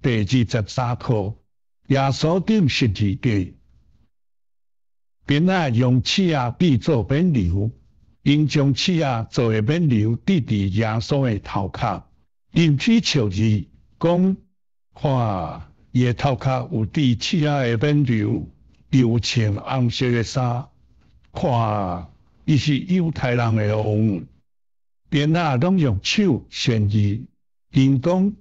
第23課，耶穌釘十字架，彼拉用刺仔比做冕旒，𪜶將刺仔做的冕旒釘佇耶穌的頭殼，𪜶起笑伊，講：看，伊的頭殼有釘刺仔的冕旒，又穿紅色的衫，看，伊是猶太人的王。彼拉攏用手旋伊，𪜶講：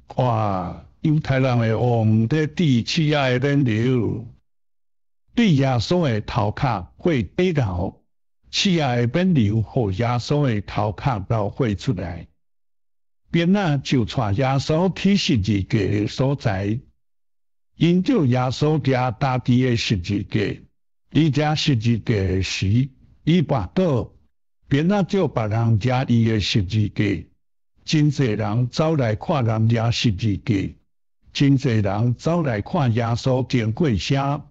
看，猶太人的王咧釘刺仔的冕旒，對耶穌的頭殼血底流，刺仔的冕旒予耶穌的頭殼流血出來。彼拉就帶耶穌去十字架的所在，𪜶叫耶穌舉家己的十字架。伊舉十字架的時，伊跋倒，彼拉叫別人舉伊的十字架。真濟人走來看人舉十字架，真濟人走來看耶穌經過遐，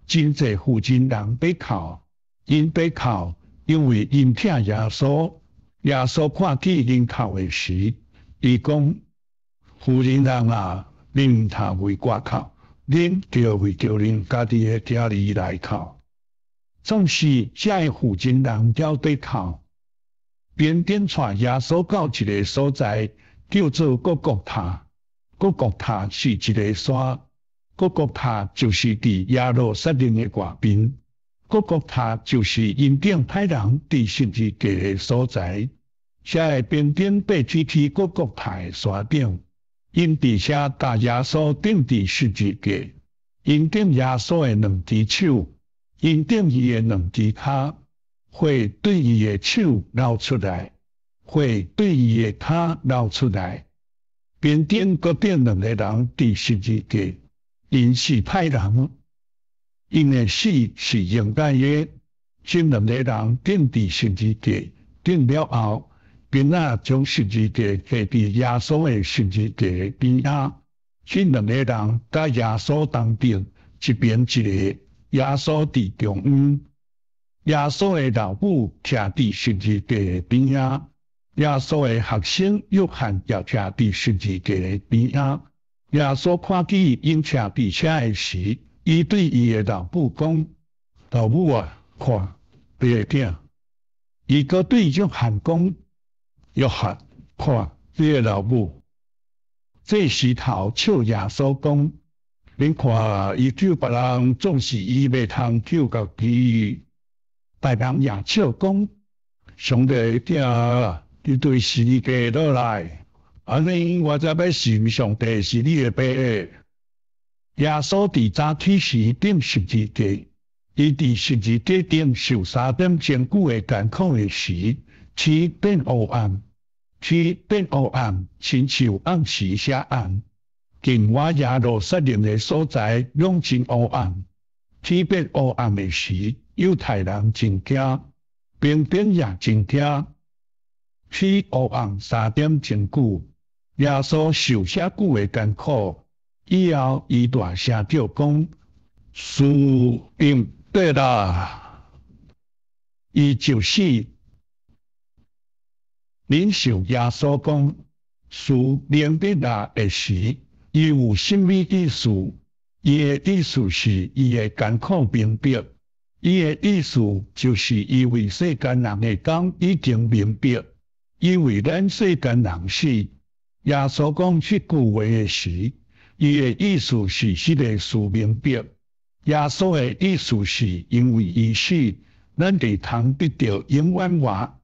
真濟婦人人欲哭，𪜶欲哭，因為𪜶疼耶穌。耶穌看見𪜶哭的時，伊講：婦人人啊，恁毋通為我哭，恁著為著恁家己的囝兒來哭。總是遮的婦人人了佇哭。兵丁帶耶穌到一个所在，叫做各各他。各各他是一个山，各各他就是佇耶路撒冷的外邊。各各他就是𪜶頂擺人釘十字架的所在。遮的兵丁爬起去各各他的山頂，𪜶佇遐共耶穌釘佇十字架，𪜶釘耶穌的兩隻手，𪜶釘伊的兩隻跤。血對伊的手流出來，血對伊的跤流出來。兵丁閣釘兩個人佇十字架，𪜶是歹人，𪜶的死是應該的。這兩個人釘佇十字架，釘了後，彼拉將十字架下佇耶穌的十字架的邊仔。這兩個人佮耶穌同釘，一邊一个，耶穌佇中央。耶穌的老母徛佇十字架的邊仔，耶穌的學生約翰也徛佇十字架的邊仔。耶穌看見𪜶徛佇遮的時，伊對伊的老母講：老母啊，看，你的囝。伊閣對約翰講：約翰，看，你的老母。這時頭笑耶穌講：恁看，伊救別人，總是伊袂通救家己。別人也笑講：上帝的囝，你對十字架落來，按呢我才欲信上帝是你的爸。耶穌佇早起時釘十字架，伊佇十字架頂受3點鐘久的艱苦的時，天變烏暗，天變烏暗，親像暗時遐暗，近倚耶路撒冷的所在攏真烏暗。天變烏暗的時，猶太人真驚，兵丁也真驚。天烏暗3點鐘久，耶穌受遐久的艱苦以後，伊大聲叫講：事成畢啦！伊就死。恁想耶穌講事成畢啦的時，伊有啥物意思？伊的意思是伊的艱苦明白，伊的意思就是伊為世間人的工已經明白，伊為咱世間人死。耶穌講這句話的時，伊的意思是彼个事明白。耶穌的意思是因為伊死，咱就通得著永遠活。